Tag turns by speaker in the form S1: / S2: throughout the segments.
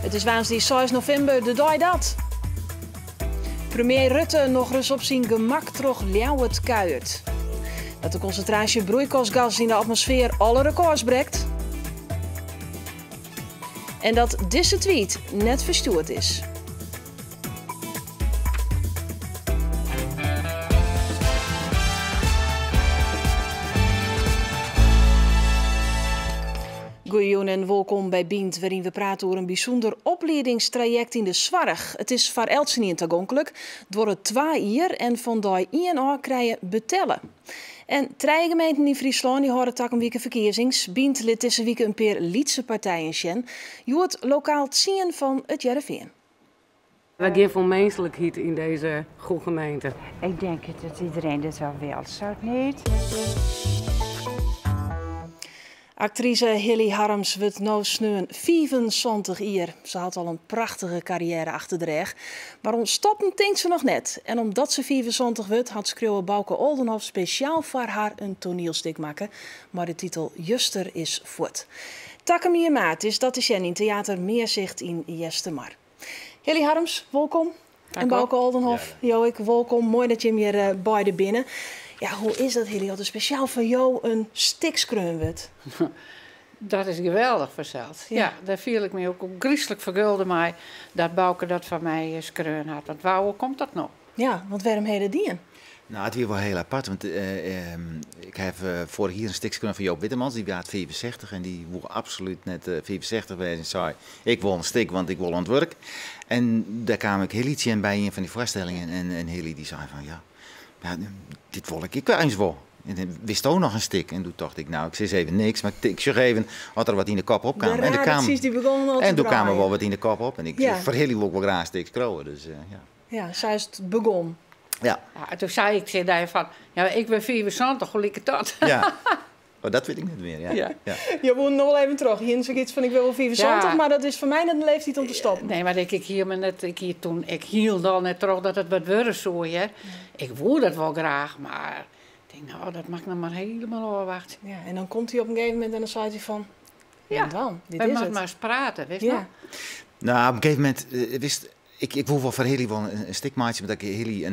S1: It is woansdei 6 novimber, de dei dat premier Rutte nochris op syn gemak troch Ljouwert kuiert. Dat de konsintraasje broeikasgas yn de atmosfear alle rekôrs brekt. En dat dizze tweet net ferstjoerd is. Goeiejûn en wolkom by Bynt, wêryn we prate oer in bysûnder opliedingstrajekt yn de soarch. It is foar eltsenien tagonklik, duorret twa jier en fan dei ien ôf krije betelle. En trije gemeenten yn Fryslân dy hâlde takom wike ferkiezings. Bynt lit dizze wike in pear lytse partijen sjen. Hjoed Lokaal tsien fan It Hearrenfean.
S2: Wy gean foar minsklikheid yn dizze goede gemeente.
S3: Ik denk dat iedereen dit wel wil, zou het niet?
S1: Aktrise Hilly Harms wurdt no sneon 75 jier. Se hat al in prachtige karriêre achter de rêch. Mar oan stoppen tinkt se noch net. En omdat se 75 wurdt, hat skriuwer Bouke Oldenhof spesjaal foar har in toanielstik makke mei de titel Juster is fuort. Takom jier maart is dat te sjen yn Teater Meerzicht yn Eastermar. Hilly Harms, wolkom. En Bouke Oldenhof, jo ek wolkom. Moai dat jim hjir eh, beide binne. Ja, hoe is dat, Hilly, as der spesjaal foar jo in stik skreaun wurdt?
S4: Dat is geweldich fansels. Ja. Dêr fiel ik my ek ôfgryslik fergulde mei dat Bouke dat foar my skreaun hat. Want wa oerkomt dat no?
S1: Ja, want wêrom ha je dat dien?
S5: No, it wie wol hiel apart, want ik haw foarich jier in stik skreaun foar Joop Wittermans, dy waard 65 en dy woe absolút net 65 wêze en sei, ik wol in stik, want ik wol oan it wurk. En dêr kaam ik Hilly tsjin by ien fan dy foarstellingen en Hilly dy sei fan, ja, dit wol ik ek eins wol. En wisto noch in stik? En doe tocht ik, no, ik sis even niks, mar ik sjoch even oft der wat yn de kop opkaam.
S1: En,
S5: en doe kaam der wol wat yn de kop op en ik, foar Hilly wol ik wol graach in stik skriuwe, dus ja.
S1: Ja, sa is it begûn.
S5: Ja.
S4: Ja, toen sei ik tsjin dy fan, ja, ik bin 75, hoe liket dat?
S5: Ja. Oh, dat wit ik net mear, ja.
S4: Ja.
S5: Ja.
S1: Jo woenen noch wol even troch. Hienen se iets fan, ik bin wol 75,
S4: Ja.
S1: mar dat is foar my net in leeftiid om te stoppen.
S4: Nee, mar ik hie me net, ik hie toen ek hielendal net troch dat it wat wurde soe, hear. Ik woe dat wol graach, mar ik tink, no, dat moat ik noch mar helemaal ôfwachtsje.
S1: Ja, en dan komt hy op in gegeven momint en dan seit hy fan,
S4: Ja.
S1: dwaan, dit
S4: Wy
S1: is
S4: moatte
S1: it.
S4: mar ris prate, witst
S1: Ja.
S4: noch?
S5: No, op in gegeven momint, witst, Ik woe wol foar Hilly wol in stik meitsje, omdat ik Hilly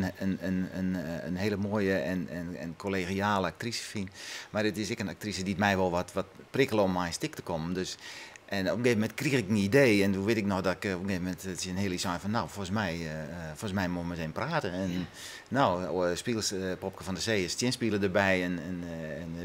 S5: in hiele moaie en kollegiale aktrise fyn. Mar it is ek in aktrise dy't my wol wat prikkele om mei in stik te kommen. Dus, en op in gegeven momint krige ik in idee en doe wit ik noch dat ik op in gegeven momint tsjin Hilly sei fan no, folgens my moatte we ris even prate. En no, spilers Popke van der Zee is tsjinspiler derby en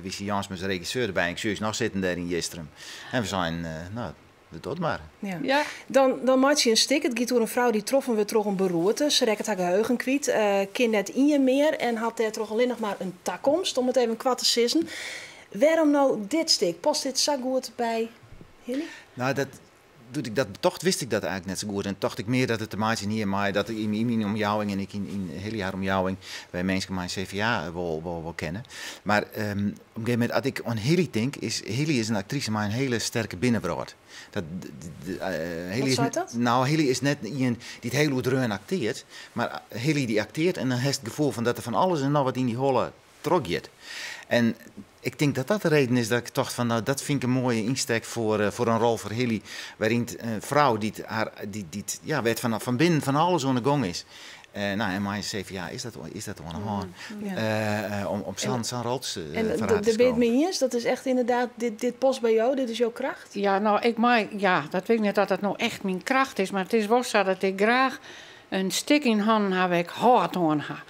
S5: Wisse Jansma is regisseur derby en ik sjoch ús noch sitten dêr yn Jistrum. En we seinen, no, Doe dat mar.
S1: Ja.
S4: Ja.
S1: Dan meitsje je in stik. It giet oer in frou dy't troffen wurdt troch in beroerte. Se rekket har geheugen kwyt, kin net ien mear en hat dêrtroch allinnich mar in takomst, om it even koart te sizzen. Wêrom no dit stik? Past dit sa goed by Hilly?
S5: No, dat, doe't ik dat betocht, wist ik dat eigentlik net sa goed. En tocht ik mear dat it te meitsjen hie mei dat yn myn omjouwing en ek yn Hilly har omjouwing wy minsken mei in CVA wol kenne. Mar op in gegeven momint, as ik oan Hilly tink, is Hilly is in aktrise mei in hiele sterke binnenwrâld. Dat, Hilly
S1: Wat seit dat?
S5: No, Hilly is net ien dy't hiel oerdreaun akteart, mar Hilly dy akteart en dan hast it gefoel fan dat der fan alles en noch wat yn dy holle trochgiet. En ik tink dat dat de reden is dat ik tocht fan, no, dat fyn ik in moaie ynstek foar in rol foar Hilly, wêryn't in frou dy't har, dy't, dy't, ja, wêr't fan, fan binnen fan alles oan de gong is. No, en mei in CVA is dat, is dat oan de hân. Om sa'n rol te
S1: En
S5: foar har te
S1: dêr binne it
S5: skriuwen.
S1: mei iens? Dat is echt ynderdaad, dit past by jo, dit is jo kracht?
S4: Ja, no, ik mei, ja, dat wit ik net dat dat no echt myn kracht is, mar it is wol sa dat ik graach in stik yn hannen ha wêr't ik hâld oan ha.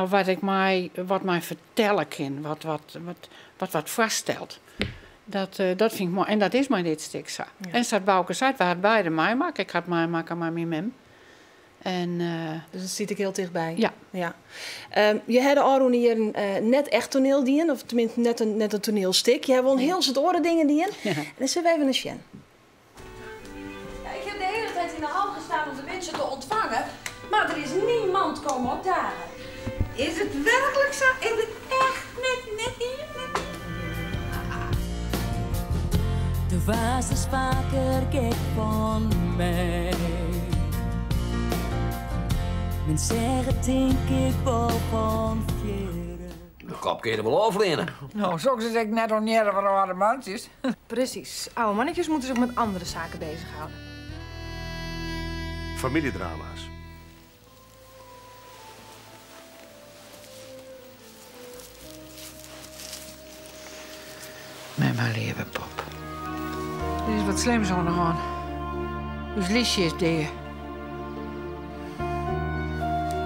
S4: Of wat ik mei, wat my fertelle kin, wat wat, wat, wat wat foarstelt. Dat, dat fyn ik moai. En dat is mei dit stik sa. En sa't Bouke seit, we ha it beide meimakke. Ik ha it meimakke mei myn mem. En,
S1: Dus it stiet ek hiel tichtby.
S4: Ja.
S1: Ja. Je ha de ôfrûne jierren net echt toaniel dien, of teminsten net in toanielstik. Je ha wol in hiel soad oare dingen dien.
S4: Ja.
S1: En dêr sille we even nei sjen.
S6: Ja, ik heb de hele tijd in de hal gestaan om de mensen te ontvangen, maar er is niemand komen opdagen.
S7: Is it werklik sa? Is it echt net net ien? Net ien?
S8: Do waardst ris faker gek fan my. Men seach it tink ik wol fan fierren.
S9: De kop kin je der wol ôfleane.
S7: No, soks is ek net ornearre foar âlde mantsjes.
S10: Precies. Oude mannetjes moeten zich met andere zaken bezighouden. Famyljedrama's.
S4: Mei myn leave pop. Der is wat slims oan de hân. Us Lysje is dea.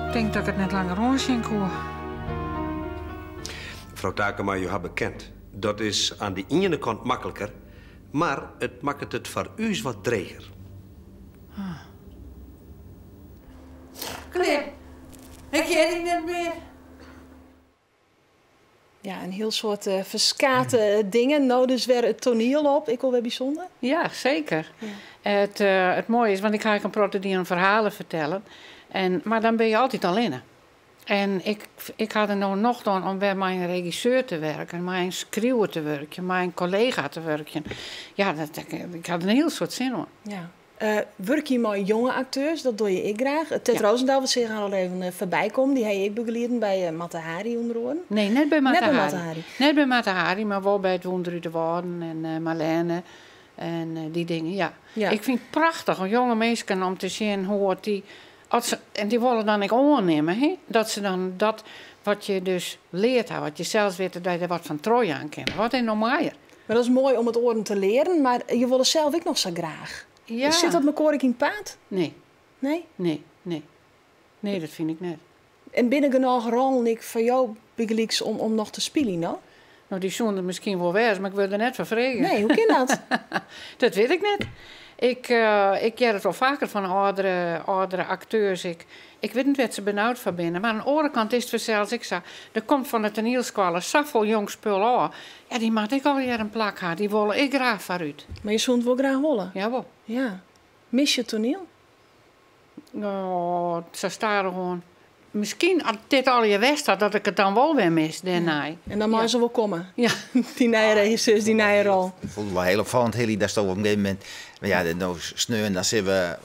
S4: Ik tink dat ik it net langer oansjen koe.
S10: Frou Takema, jo ha bekend. Dat is oan de iene kant makliker, mar it makket it foar ús wat dreger.
S4: Klear. Ik hear dy net mear.
S1: Ja, in hiel soad eh, ferskate dingen. No dus wer it toaniel op, ek al wer bysûnder.
S4: Ja, seker. It, eh, it moaie is, want ik ha ek in protte dien om ferhalen fertellen. En, mar dan binne je altyd allinne. En ik, ik ha der no nocht oan om wer mei in regisseur te wurken, mei in skriuwer te wurkjen, mei in kollega te wurkjen. Ja, dat, ik ha der in hiel soad sin oan.
S1: Ja. Uh, wurkje mei jonge akteurs, dat doch je ek graach. Tet ja. Rozendal, we seagen al even uh, foarby kommen, dy ha je ek begelieden by uh, Mata Hari ûnder oaren.
S4: Nee, net by Mata Hari. Net by Mata Hari, mar wol by it Wûnder út de Wâlden en Marlene en dy dingen, ja. ja. Ik fyn it prachtich om jonge minsken om te sjen hoe dy As se, en dy wolle dan ek oannimme, hè, dat se dan dat wat je dus leard ha, wat je sels witte, dat je der wat fan trochjaan kinne. Wat is no moaier?
S1: Mar dat is moai om it oaren te learen, mar je wolle sels ek noch sa graach.
S4: Ja.
S1: Sit dat mekoar ek yn it paad?
S4: Nee.
S1: Nee?
S4: Nee, nee. Nee, dat fyn ik net.
S1: En binne genôch rollen ek foar jo bygelyks om, om noch te spyljen, no?
S4: No, dy soene der miskien wol wêze, mar ik wurd der net foar frege.
S1: Nee, hoe kin dat?
S4: Dat wit ik net. Ik, ik hear it wol faker fan âldere, âldere akteurs. Ik, ik wit net wêr't se benaud foar binne. Mar oan de oare kant is it fansels ek sa, der komt fan de toanielskoalle safolle jong spul ôf. Ja, dy moatte ek allegear in plak ha. Dy wolle ek graach foarút.
S1: Mar je soene it wol graach wolle?
S4: Jawol.
S1: Ja. Mis je it toaniel?
S4: No, sa stadichoan. Miskien as dit allegear west hat, dat ik it dan wol wer mis dêrnei.
S1: En dan meie se wol komme.
S4: Ja.
S1: Dy nije regisseurs, dy nije rol.
S5: Ik fûn it wol hiel opfallend, Hilly, datsto op in gegeven momint, mar ja, no sneon dan sille we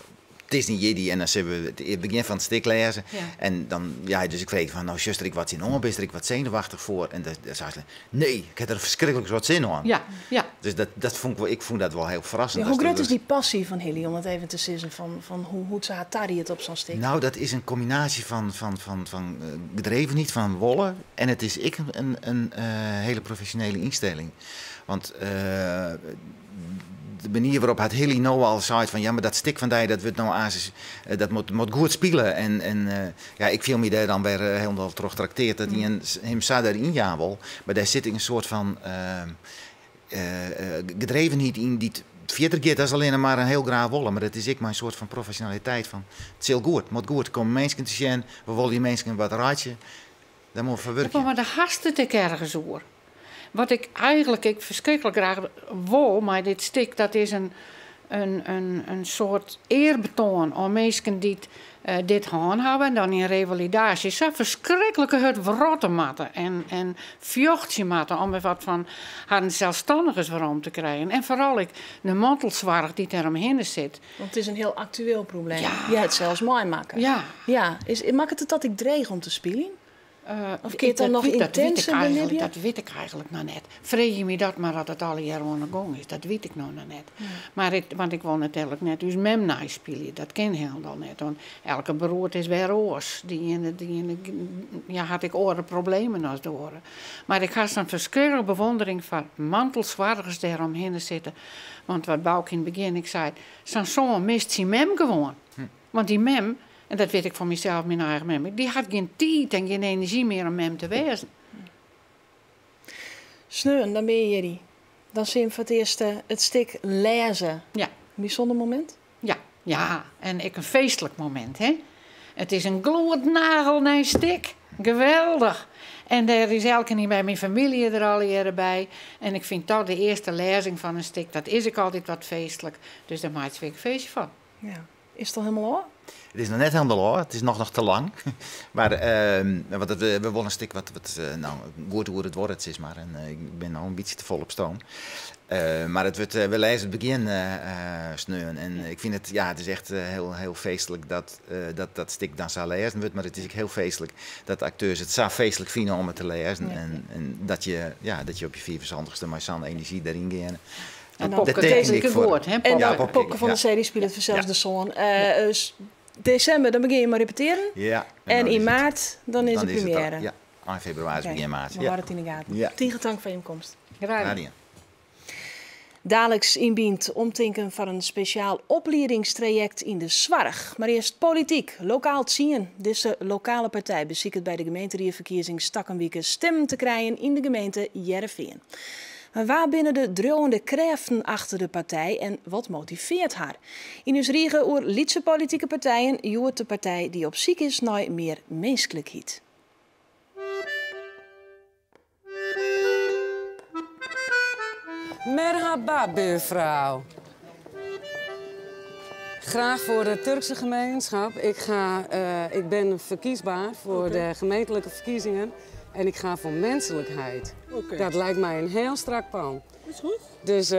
S5: it is in jierdei en dan sille we it begjin fan it stik lêze. En dan, ja, dus ik frege fan, no sjochst der ek wat tsjin oan, bist der ek wat senuwachtich foar? En dan sei se, nee, ik ha der ferskriklik wat sin oan.
S4: Ja, ja.
S5: Dus dat, dat fûn ik wol, ik fûn dat wol hiel ferrassend.
S1: Ja, hoe grut is dy passy fan Hilly, om it even te sizzen, fan, fan hoe, hoe't se har tariedt op sa'n stik?
S5: Nou, dat is in kombinaasje fan, fan, fan, fan eh, gedrevenheid, fan wolle. En it is ek in, in eh, hiele profesjonele ynstelling. Want eh, de manier wêrop't hat Hilly no al seit fan ja, mar dat stik fan dy dat wurdt no aanst, dat moat, moat goed spile. En, en ja, ik fiel my dêr dan wer hielendal troch trakteard dat ien him sa dêryn jaan wol. Mar dêr sit ek in soart fan gedrevenheid yn dy't fierder giet as allinne mar in hiel graach wolle. Mar it is ek mei in soart fan profesjonaliteit fan it sil goed, moat goed. Der komme minsken te sjen, we wolle dy minsken wat reitsje. Dêr moat foar wurkje.
S4: Mar dêr hast it ek ergens oer. Wat ik eigenlik ek ferskriklik graach wol mei dit stik, dat is in, in, in, in soart earbetoan oan minsken dy't dit hân hawwe en dan yn revalidaasje sa ferskriklike hurd wrotte moatte en, en fjochtsje moatte om wer wat fan harren selsstannigens werom te krijen. En foaral ek de mantelsoarch dy't dêr omhinne sit.
S1: Want it is in hiel aktueel probleem. Je ha it sels meimakke.
S4: Ja.
S1: Ja. Is, makket it dat ek dreech om te spyljen? Of kin it dan noch yntinser belibje?
S4: Dat wit ik eigenlik noch net. Freegje my dat mar as it allegear oan 'e gong is. Dat wit ik no noch net. Mar it, want ik wol natuerlik net ús mem neispylje. Dat kin hielendal net. Want elke beroerte is wer oars. De iene, de iene ja, hat ek oare problemen as de oare. Mar ik ha sa'n ferskriklik bewondering foar mantelsoargers dêr omhinne sitte. Want wat Bauke yn it begjin ek sei, sa'n soan mist syn mem gewoan. Want dy mem, en dat wit ik fan mysels, myn eigen mem, dy hat gjin tiid en gjin enerzjy mear om mem te wêzen.
S1: Sneon, dan binne je hjir. Dan sille jim foar it earst it stik lêze.
S4: Ja.
S1: In bysûnder momint?
S4: Ja, ja. En ek in feestlik momint, hè. It is in gloednagelnij stik. Geweldich! En dêr is elkenien by, myn famylje der allegearre by. En ik fyn toch de earste lêzing fan in stik, dat is ek altyd wat feestlik. Dus dêr meitsje we ek in feestje fan.
S1: Ja. Is it al hielendal ôf?
S5: It is noch net hielendal ôf, it is noch noch te lang. Mar want it, we wolle in stik wat, wat no, goed oer it duorret, sis mar. En ik bin no in bytsje te folle op stoom. Mar it wurdt, we lêze it begjin sneon. En ik fyn it, ja, it is echt hiel, hiel feestlik dat, dat dat stik dan sa lêzen wurdt. Mar it is ek hiel feestlik dat de akteurs it sa feestlik fine om it te lêzen. En, en dat je, ja, dat je op je fiifensantichste mei sa'n enerzjy deryn geane.
S1: En
S5: dan
S1: Popke
S5: teken ik
S4: is
S5: foar.
S4: goed, hè?
S1: En
S5: Ja,
S1: Popke van der
S5: ja.
S1: Zee die spilet fansels de soan. Desimber, dan begjinne je mei repetearen.
S5: Ja.
S1: En
S5: dan
S1: yn
S5: is it-
S1: maart, dan is de
S5: dan is it al-
S1: première.
S5: Ja, ein febrewaris,
S1: Oké,
S5: begjin maart.
S1: We
S5: Ja.
S1: hâlde it yn de gaten.
S5: Ja.
S1: Tige tank foar jim komst.
S5: Graach dien.
S1: Daliks yn Bynt omtinken foar in spesjaal opliedingstrajekt yn de soarch. Mar earst polityk, Lokaal Tsien. Dizze lokale partij besiket by de gemeenterieferkiezings takom wike stimmen te krijen yn de gemeente Hearrenfean. Mar wa binne de driuwende krêften achter de partij en wat motivearret har? Yn ús rige oer lytse politike partijen hjoed de partij dy't op syk is nei mear minsklikheid.
S2: Merhaba, buurvrouw. Graag voor de Turkse gemeenschap. Ik ben verkiesbaar voor de gemeentelijke verkiezingen. En ik ga voor menselijkheid. Dat lijkt mij een heel strak plan.
S7: Is goed.
S2: Dus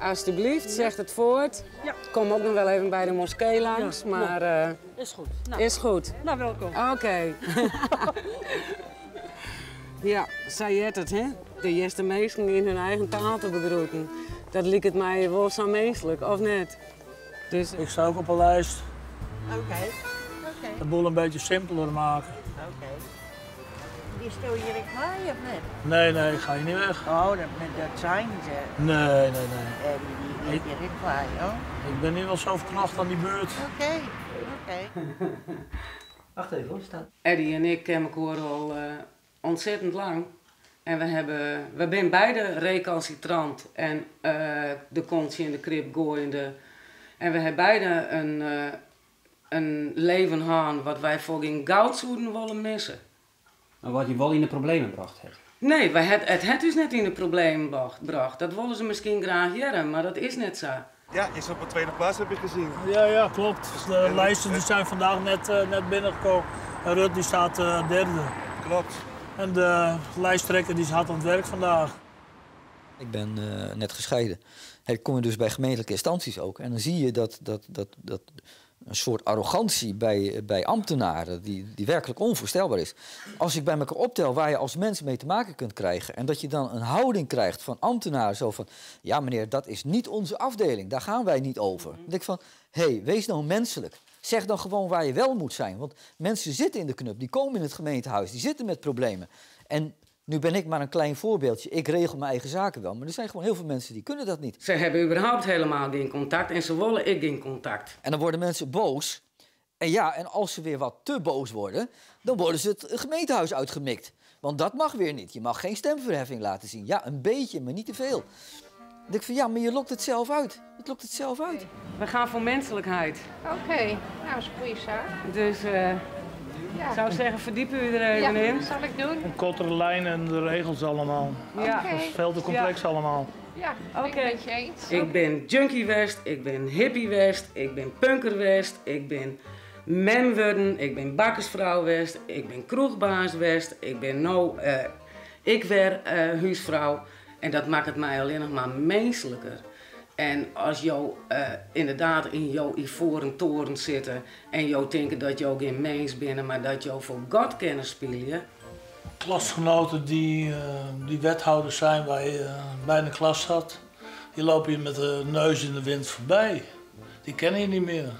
S2: alsjeblieft, zeg het voort.
S7: Ja.
S2: Kom ook nog wel even bij de moskee langs,
S7: Ja,
S2: maar,
S7: Is goed. Nou.
S2: Is goed.
S7: Nou, welkom.
S2: Oké. Ja, zei het het, hè? De eerste mensen in hun eigen taal te begroeten. Dat liep het mij wel zo menselijk, of net? Dus...
S11: Ik sta ook op een lijst.
S7: Oké. Oké.
S11: De boel een beetje simpeler maken.
S7: Oké. Die stel je hier klaar of net?
S11: Nee, nee, ik ga hier niet weg.
S7: Oh, dat zijn ze.
S11: Nee, nee, nee.
S7: En die die hier klaar, hoor.
S11: Ik ben nu wel zo verknocht aan die buurt.
S7: Oké, oké.
S12: Wacht even hoor, staat.
S2: Eddie en ik kennen elkaar al ontzettend lang. En we zijn beide recalcitrant en de kontje in de krib gooiende. En we hebben beide een leven gehad wat wij voor geen goud zouden willen missen.
S12: Maar wat je wel in de problemen bracht heeft.
S2: Nee, het het dus net in de problemen bracht. Dat willen ze misschien graag jaren, maar dat is net zo.
S13: Ja, je zat op de tweede plaats, heb ik gezien.
S11: Ja, ja, klopt. De lijsten die zijn vandaag net binnengekomen. En Rut die staat derde.
S13: Klopt.
S11: En de lijsttrekker die is hard aan het werk vandaag.
S14: Ik ben net gescheiden. Ik kom dus bij gemeentelijke instanties ook. En dan zie je dat een soort arrogantie bij ambtenaren die werkelijk onvoorstelbaar is. Als ik bij elkaar optel waar je als mens mee te maken kunt krijgen... en dat je dan een houding krijgt van ambtenaren zo van... ja meneer, dat is niet onze afdeling, daar gaan wij niet over. Dan denk ik van, hé, hey, wees nou menselijk. Zeg dan gewoon waar je wel moet zijn. Want mensen zitten in de knup, die komen in het gemeentehuis, die zitten met problemen. En nu ben ik maar een klein voorbeeldje. Ik regel mijn eigen zaken wel, maar er zijn gewoon heel veel mensen die kunnen dat niet.
S2: Ze hebben überhaupt helemaal geen contact en ze willen ik geen contact.
S14: En dan worden mensen boos. En als ze weer wat te boos worden, dan worden ze het gemeentehuis uitgemikt. Want dat mag weer niet. Je mag geen stemverheffing laten zien. Ja, een beetje, maar niet te veel. Dan denk ik van, ja, maar je lokt het zelf uit. Het lokt het zelf uit.
S2: We gaan voor menselijkheid.
S4: Oké, nou, dat is een goede zaak.
S2: Dus ik zou zeggen, verdiep u er even
S4: Ja,
S2: in.
S4: dat zal ik doen.
S11: Een kortere lijn en de regels allemaal. Dat is veel te complex allemaal.
S4: Ja, ik ben het met je eens.
S2: Ik ben junkie west, ik ben hippie west, ik ben punker west, ik ben mem worden, ik ben bakkersvrouw west, ik ben kroegbaas west, ik ben nou ik weer huisvrouw. En dat maakt het mij alleen nog maar menselijker. En als jou inderdaad in jouw ivoren toren zitten en jou denken dat jou geen mens bent, maar dat jou voor God kunnen spelen.
S11: Klasgenoten die wethouders zijn waar je bij in de klas zat, die lopen je met de neus in de wind voorbij. Die kennen je niet meer.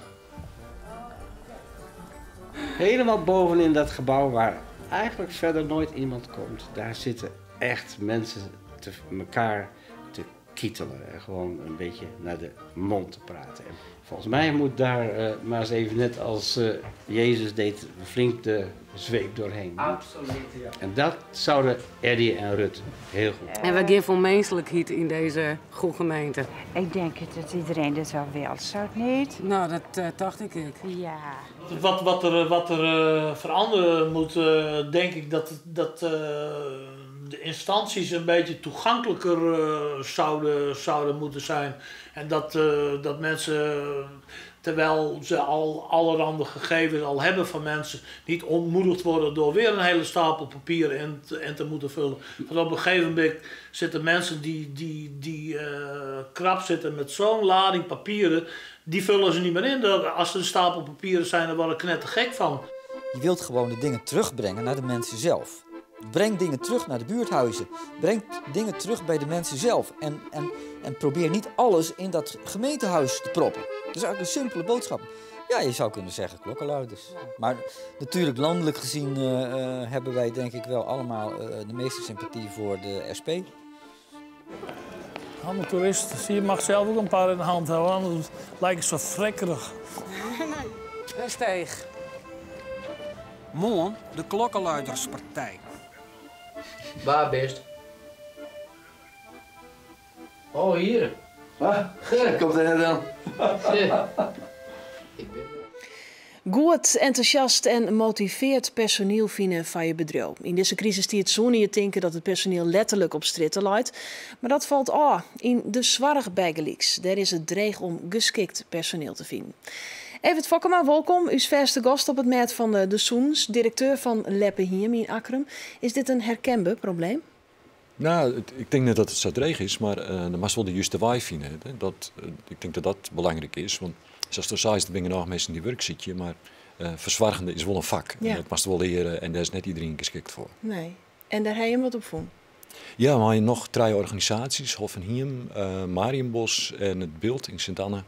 S10: Helemaal bovenin dat gebouw waar eigenlijk verder nooit iemand komt, daar zitten echt mensen te elkaar te kietelen en gewoon een beetje naar de mond te praten. En volgens mij moet daar maar eens even net als Jezus deed, flink de zweep doorheen.
S2: Absoluut, ja.
S10: En dat zouden Eddie en Rut heel goed.
S2: En we gaan voor menselijkheid in deze goede gemeente.
S3: Ik denk dat iedereen dat wel wil, zou het niet?
S2: Nou, dat dacht ik ook.
S3: Ja.
S11: Wat er veranderen moet, denk ik dat de instanties een beetje toegankelijker zouden moeten zijn. En dat mensen, terwijl ze al allerhande gegevens al hebben van mensen, niet ontmoedigd worden door weer een hele stapel papieren in te moeten vullen. Want op een gegeven moment zitten mensen die krap zitten met zo'n lading papieren, die vullen ze niet meer in. Als er een stapel papieren zijn, dan word ik knettergek van.
S14: Je wilt gewoon de dingen terugbrengen naar de mensen zelf. Breng dingen terug naar de buurthuizen. Breng dingen terug bij de mensen zelf. En, en, en probeer niet alles in dat gemeentehuis te proppen. Dat is eigenlijk een simpele boodschap. Ja, je zou kunnen zeggen klokkenluiders. Maar natuurlijk, landelijk gezien eh, eh, hebben wij denk ik wel allemaal eh, de meeste sympathie voor de SP.
S11: Allemaal toeristen. Zie je mag zelf ook een paar in de hand houden, anders lijkt het zo vrekkerig.
S2: Steeg.
S15: Moarn de klokkenluiderspartij.
S9: Waar bist? Oh, hier.
S16: Wat? Komt er net aan.
S1: Goed, enthousiast en motiveerd personiel fine fan je bedriuw. Yn dizze krisistiid soene je tinke dat it personiel letterlik op strjitte leit. Mar dat falt ôf yn de soarch bygelyks. Dêr is it dreech om geskikt personiel te finen. Evert Fokkema, wolkom. Us fêste gast op it mêd fan de sûnens, direkteur fan Leppehiem yn Akkrum. Is dit in herkenber probleem?
S17: Nou, ik tink net dat it sa dreech is, mar uh, dan moatst wol de juste wei fine. Dat, ik tink dat dat belangryk is, want sa ast seist, der binne genôch minsken dy't wurk sykje, mar uh, fersoargjende is wol in fak. En dat moatst wol leare en dêr is net iderien geskikt foar.
S1: Nee. En dêr ha jim wat op fûn?
S17: Ja, mei noch trije organisaasjes, Hof en Hiem, uh, Marienbos en it Bilt yn Sint Anne,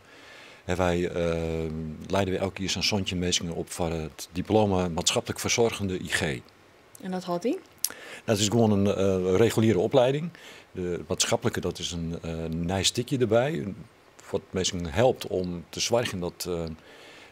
S17: ha wy, uh, liede wy elk jier sa'n 17 minsken op foar it diploma maatschappelijk verzorgende IG.
S1: En dat hâldt yn?
S17: Dat is gewoan in uh, reguliere oplieding. De maatskiplike dat is in nij stikje derby. Wat minsken helpt om te soargjen dat uh,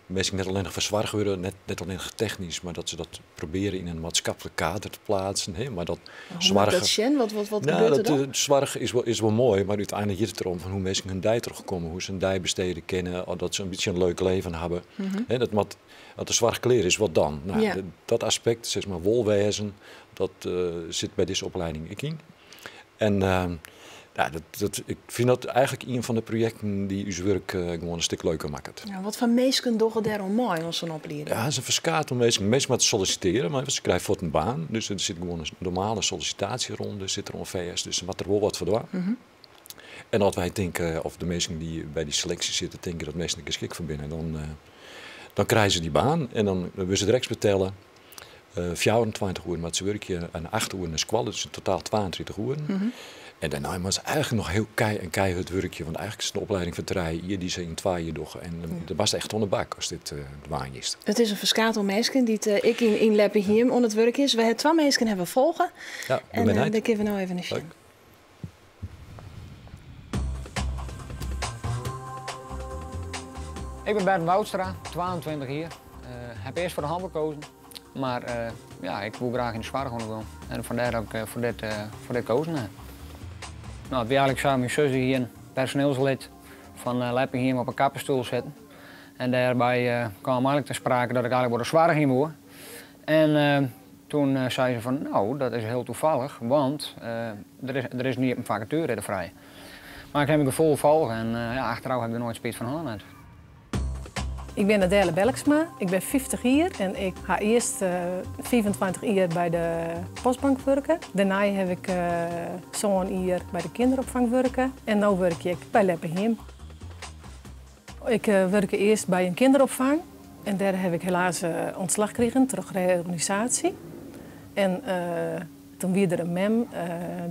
S17: minsken net allinnich fersoarge wurde, net allinnich technysk, mar dat se dat probearje yn in maatskiplik kader te pleatsen. Hè, mar dat
S1: Hoe moat dat sjen? Wat
S17: Nou,
S1: gebeurt der
S17: dat,
S1: dan?
S17: De soarch is wol moai, mar úteinlik giet it derom fan hoe't minsken hun dei trochkomme, hoe't se in dei bestede kinne, of dat se in bytsje in leuk leven hawwe. Hè, dat moat, as de soarch klear is, wat dan? Nou, dat aspekt, sis mar wolwêzen, dat sit by dizze oplieding ek yn. En ja, ik fyn dat eigentlik ien fan de projekten dy't ús wurk gewoan in stik leuker makket.
S1: Ja, watfoar minsken dogge dêroan mei oan sa'n oplieding?
S17: Ja, it is in ferskaat oan minsken. Minsken moatte sollisitearje, mar se krije fuort in baan. Dus der sit gewoan in normale sollisitaasjeronde sit der oan fêst. Dus se moatte der wol wat foar dwaan. En as wy tinke, of de minsken dy't by dy seleksje sitte, tinke dat minsken der geskikt foar binne, dan krije se dy baan en dan wurde se direkt betelle. 24 oeren moatte se wurkje en 8 oeren nei skoalle, dus yn totaal 32 oeren. En dêrnei moatte se eigentlik noch hiel kei en keihurd wurkje, want eigentlik is it in oplieding fan 3 jier dy't se yn 2 jier dogge. En dêr moatst echt oan de bak ast dit dwaan giest.
S1: It is in ferskaat oan minsken dy't ek yn Leppehiem oan it wurk is. We ha twa minsken hawwe folge.
S17: Ja,
S1: en
S17: benijd.
S1: dêr kinne we no even nei sjen.
S17: Leuk.
S18: Ik ben Bert Woudstra, 22 jier. Uh, heb earst foar de hannel keazen, mar uh, ja, ik woe graach yn de soarch oan En fandêr dat ik foar dit keazen ha. No, it wie eigentlik sa, myn sus hie in personeelslid fan Leppehiem op 'e kappersstoel sitten. En dêrby kaam eigentlik ter sprake dat ik eigentlik wol de soarch yn woe. En toen sei se fan, no, dat is hiel tafallich, want der is in iepen fakatuere frij. Mar ik ha myn gefoel folge en ja, achterôf ha ik der noait spyt fan hân.
S19: Ik bin Adele Belksma, ik bin 50 jier en ik ha earst 25 jier by de Postbank wurke. Dêrnei ha ik 7 jier by de kinderopfang wurke en no wurkje ik by Leppehiem. Ik wurke earst by in kinderopfang en dêr ha ik helaas ûntslach krigen troch reorganisaasje. En doe wie der in mem,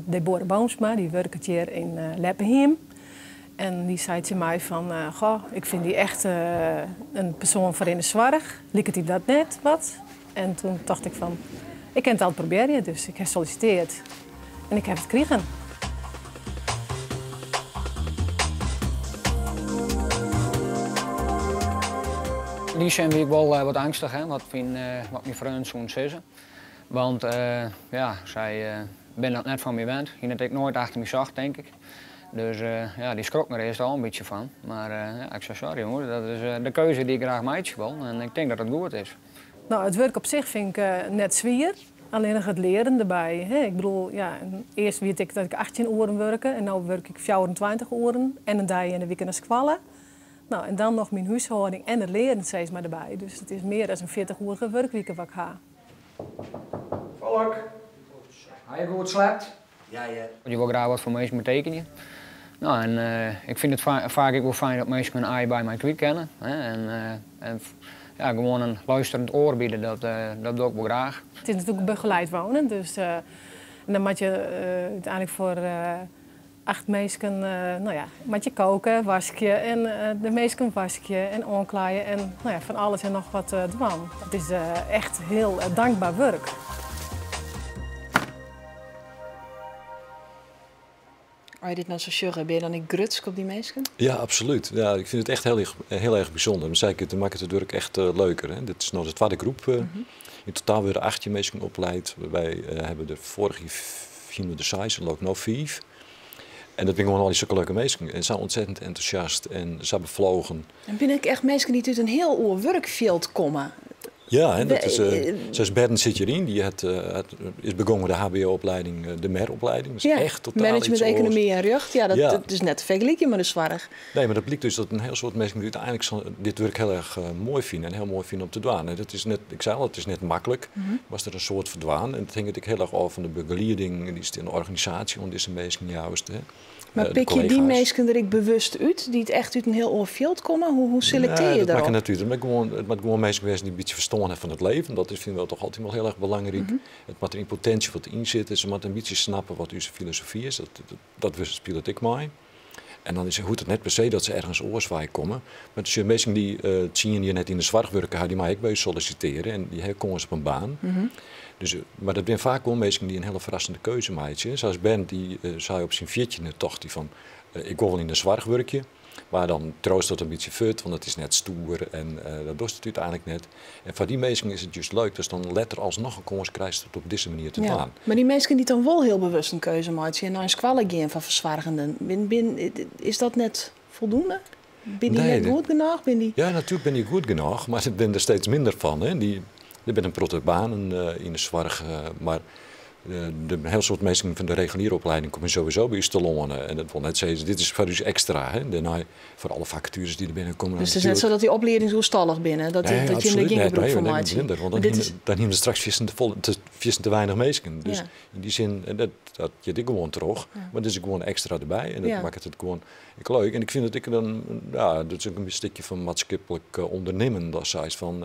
S19: Deborah Boomsma, dy wurket hjir yn Leppehiem. En dy sei tsjin my fan, goh, ik fyn dy echt in persoan foar yn de soarch. Liket dy dat net wat? En doe tocht ik fan, ik kin it altyd probearje, dus ik ha sollisitearre en ik ha it krigen.
S18: Yn dy sin wie ik wol wat eangstich, hè, wat myn freonen soene sizze. Want ja, sy binne dat net fan my wend. Hiene it ek noait achter my socht, tink ik. Dus ja, dy skrokken der earst al in bytsje fan. Mar ja, ik sei sorry jonges, dat is de keuze dy't ik graach meitsje wol en ik tink dat it goed is.
S19: No, it wurk op sich fyn ik net swier, allinnich it learen derby. Hè. Ik bedoel, ja, earst wie it ek dat ik 18 oeren wurke en no wurk ik 24 oeren en in dei yn de wike nei skoalle. No, en dan noch myn húshâlding en it learen sis mar derby. Dus it is mear as in 40-oerige wurkwike wat ik ha.
S18: Volk, ha je goed sliept?
S9: Ja.
S18: Je wol graach wat foar minsken betekenje. No, en ik fyn it faak ek wol fijn dat minsken hun ei by my kwyt kinne. Hè, en. Ja, gewoon een luisterend oor bieden, dat, dat doe ik wel graag.
S19: Het is natuurlijk begeleid wonen, dus en dan moet je uiteindelijk voor acht mensen, nou ja, moet je koken, wasje en de meesken wasje en oanklaaie en nou ja, van alles en nog wat dwaan. Het is echt heel dankbaar werk.
S1: Als je dit nou zo sjogge, ben je dan niet grutsk op die mensen?
S17: Ja, absoluut. Ja, ik vind het echt heel erg bijzonder. Dan zei ik, het maakt het werk echt leuker. Hè. Dit is nog de tweede groep. In totaal worden 18 mensen opgeleid. Wij hebben er vorig jaar 4 de 6 en ook nog 5. En dat zijn gewoon al die zulke leuke mensen. En ze zijn ontzettend enthousiast en ze hebben bevlogen.
S1: En ben ik echt mensen die uit een heel oer werkveld komen?
S17: Ja, en dat is, zoals Bernd zit hierin, die is begonnen de HBO-opleiding, de MER-opleiding. Dus
S1: ja,
S17: echt totaal
S1: management,
S17: iets
S1: economie en recht. Ja, dat,
S17: Ja.
S1: dat is net vergelijken met de zorg.
S17: Nee, maar dat blijkt dus dat een heel soort mensen die uiteindelijk dit werk heel erg mooi vinden en heel mooi vinden om te doen. En dat is net, ik zei al, het is net makkelijk. Was er een soort verdwaan. En het hing natuurlijk heel erg af van de begeleiding, die is in de organisatie, want is een mensen juist. Hè.
S1: Maar
S17: De
S1: pik je die
S17: collega's.
S1: mensen er ik bewust uit, die het echt uit een heel oor veld komen? Hoe selecteer
S17: Nee,
S1: je
S17: dat
S1: daarop?
S17: maakt natuurlijk. Het moet gewoon mensen wezen die een beetje verstaan hebben van het leven. Dat is, vinden we toch altijd wel heel erg belangrijk. Het moet er in potentie wat in zitten. Ze moeten een beetje snappen wat uw filosofie is. Dat speelt ik mij. En dan is het goed het net per se dat ze ergens oorswaai komen. Maar dus je mensen die zien die net in de zorg werken, die mag ik bij u solliciteren. En die komen ze op een baan. Dus, maar dat zijn vaak wel mensen die een hele verrassende keuze maken. Zoals Ben, die zei op zijn viertje tocht die van, ik wil wel in de zorg werken. Maar dan troost dat een beetje fut, want het is net stoer en dat doet het uiteindelijk net. En voor die mensen is het juist leuk, dus dan letter alsnog een kans krijgt het op deze manier te
S1: Ja.
S17: doen.
S1: Maar die mensen die dan wel heel bewust een keuze maken en naar een squallen gaan van verzwargenden, is dat net voldoende? Ben die
S17: Nee,
S1: net goed genoeg? Ben die...
S17: Ja, natuurlijk ben die goed genoeg, maar ik ben er steeds minder van. Hè. Er zijn een protte banen in de zorg, maar de heel soort mensen van de reguliere opleiding komen sowieso bij u te lonen. En dat wil net zeggen, dit is voor u extra. Hè? Daarna, voor alle vacatures die er binnenkomen.
S1: Dus het is net zo dat die opleiding zo stallig binnen, dat,
S17: Nee,
S1: dat je hem
S17: absoluut
S1: er geen
S17: net.
S1: beroep
S17: Nee,
S1: van
S17: nee,
S1: maakt.
S17: minder, want
S1: Maar
S17: dan
S1: dit is...
S17: dan nemen ze straks vissen te weinig mensen. Dus
S1: Ja.
S17: in die zin, en dat je dit gewoon terug,
S1: Ja.
S17: maar dit is gewoon extra erbij. En dat
S1: Ja.
S17: maakt het gewoon ik leuk. En ik vind dat ik dan, ja, dat is ook een stukje van maatschappelijk ondernemen. Dat is van,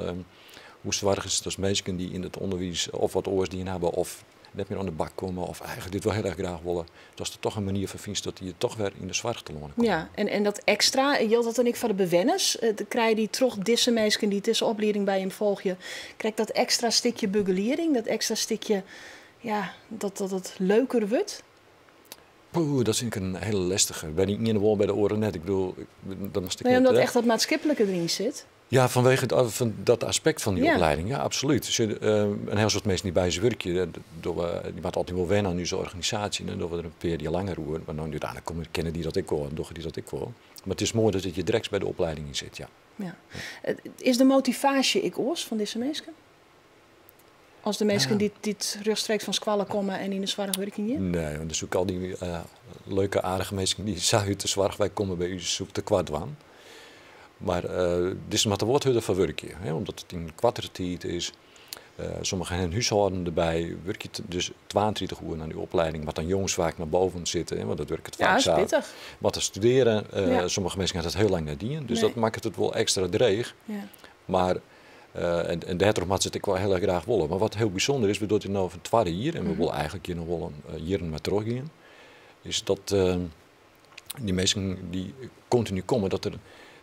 S17: hoe zwaar is het als mensen die in het onderwijs of wat oors die in hebben of net meer aan de bak komen of eigenlijk dit wel heel erg graag willen. Dat is er toch een manier van vindt dat die toch weer in de zorg te lonen komt.
S1: Ja, en dat extra, geldt dat dan ik van de bewenners? Krijg je die toch disse mensen die tussen opleiding bij hem volgen, krijg dat extra stukje begeleiding, dat extra stukje, ja, dat het leuker wordt?
S17: Poeh, dat vind ik een hele lastige. Ben ik niet in de wol bij de oren net. Ik bedoel, dat moest ik
S1: Nee,
S17: net,
S1: omdat
S17: hè.
S1: echt dat maatschappelijke erin zit.
S17: Ja, vanwege van dat aspect van die
S1: Ja.
S17: opleiding. Ja, absoluut. Dus, een heel soort mensen die bij zijn werkje, die moeten altijd wel wennen aan onze organisatie. En door we er een periode langer roeren. Maar dan uiteindelijk komen, kennen die dat ik wel en doen die dat ik wel. Maar het is mooi dat het je direct bij de opleiding in zit, ja.
S1: Ja. Is de motivatie ik oors van deze mensen? Als de mensen die het rechtstreeks van squallen komen en in de zware werking hier?
S17: Nee, want dan zoek ik al die leuke, aardige mensen die uit de zorg komen bij u, zoek te kwart aan. Maar dit is maar de woordhudde van werkje, hè, omdat het in kwartier is. Sommigen hebben huishouden erbij, werk je dus 32 uur naar die opleiding, wat dan jongens vaak naar boven zitten, hè, want dat werkt het
S1: Ja,
S17: vaak
S1: dat is
S17: zo.
S1: pittig.
S17: Wat te studeren,
S1: Ja.
S17: sommige mensen gaan dat heel lang nadien, dus
S1: Nee.
S17: dat maakt het wel extra dreig.
S1: Ja.
S17: Maar, en daarom had ze het ik wel heel erg graag willen. Maar wat heel bijzonder is, we doen het nu van tweede hier, en we willen eigenlijk hier nog wel een hier maar terug gaan, is dat die mensen die continu komen, dat er,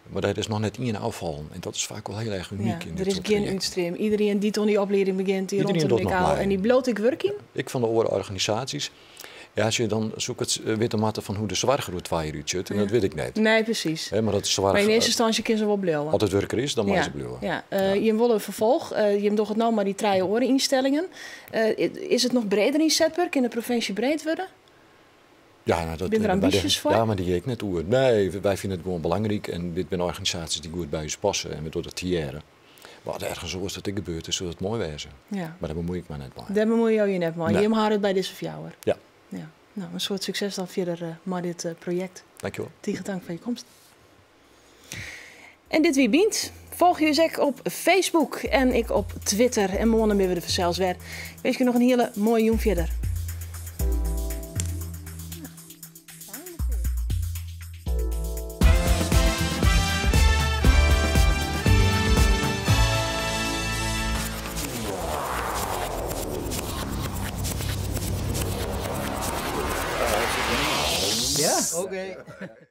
S17: maar dat is nog net één afval. En dat is vaak wel heel erg uniek.
S1: Ja,
S17: in dit
S1: er is
S17: soort
S1: geen
S17: trajecten.
S1: uitstream. Iedereen die tot die opleiding begint, die
S17: Iedereen
S1: rond de
S17: doet nog
S1: al.
S17: mee.
S1: En die bloot ik werking.
S17: Ik van de oren organisaties. Ja, als je dan zoekt het witte matten van hoe de zwaargroet waar je uit zit, en
S1: Ja.
S17: dat weet ik net.
S1: Nee, precies.
S17: Hè, maar dat is zwaar,
S1: Maar in eerste instantie kunnen ze wel blijven.
S17: Als het werker is, dan mag
S1: ja.
S17: ze blijven.
S1: Ja. Je wil een vervolg. Je hebt toch het nou maar die drie oreninstellingen. Is het nog breder in Zetburg, in de provincie breed worden?
S17: Ja, nou, dat,
S1: Ben er ambities voor?
S17: Ja, maar die ik net oer. Nee, wij vinden het gewoon belangrijk. En dit zijn organisaties die goed bij ons passen. En we doen dat tiëren. Maar als ergens zo is dat dit gebeurt, is dat het mooi wezen.
S1: Ja.
S17: Maar daar bemoei ik me net mee.
S1: Daar bemoei je je net mee.
S17: Nee.
S1: Je houdt het bij deze verjouwer.
S17: Ja.
S1: Ja. Nou, een soort succes dan verder met dit project.
S17: Dankjewel.
S1: Tegen dank voor je komst. En dit wie bient. Volg je ook op Facebook en ik op Twitter. En morgen ben we er zelfs weer. Ik wens je nog een hele mooie jong verder.
S16: Oké.